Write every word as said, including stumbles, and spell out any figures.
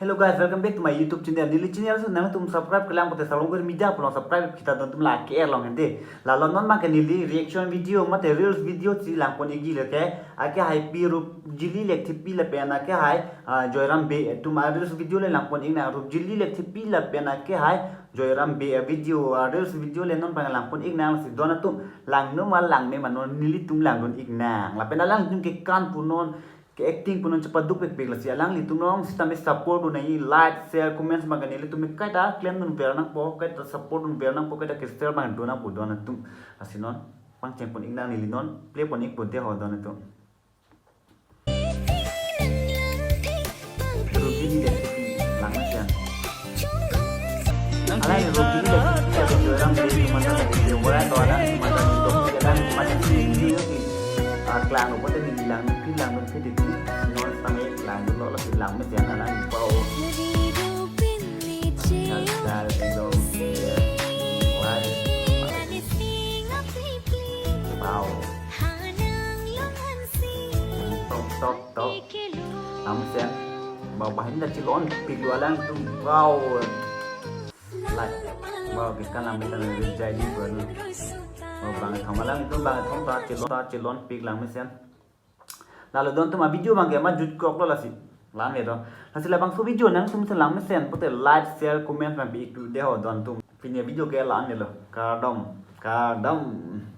Hello guys, welcome back to my YouTube channel. Neli channel si nangtum subscribe kelang pote Salongkir Media pulo subscribe kita don atum lake er long hende. Lalo non abangke neli reaction video mate reels video si langpon ikji lake. Ake hai pi Rupjili Lekthepi lapen ake hai, ah, Joyram Bey atum a reels video le langpon iknang. Rupjili Lekthepi lapen ake hai Joyram Bey a video, a reels video le non abang langpon iknang si don atum langno ma langne ma non nelitum langdun iknang. Lapen alangtum kekan punon ke acting punon chepaduk pekpek lasi alanglitum non sitame support dun nangji, like, share, comments abangke nelitum kaita klemdun ver nangpo, kaita support dun ver nangpo, kaita ke-share abang dun nangpo don atum. Lasi non pangcheng pon iknang neli non play pon ik pote ho don atum. Rupjili Lekthepi, lang mesen. Alai Rupjili Lekthepi, Joyram Bey, mata lagi dia, wala to anak, mata di dok, dia kan, mata di video, ah, klang, pote neli langphi, langphi di, non sitame langlo, lasi lang mesen, alang pao. Dal, dal, dal, dal, wala. Wow. Top, top, top. Lang mesen. Wow, bahin ta chelonpik lo alangtum. Wow. Like. Wow, kekan lang mesen jai di baru. Wow, bangkethom alangtum bangkethom ta chelon, ta chelonpik lang mesen. Lalo don atum a video abangke ma jutkoklo lasi. Lang le do. Lasi labangso video nangtum si lang mesen pote like, share, comment abang pi iktu de ho don atum. Pini a video ke lang le lo. Kardom. Kardom.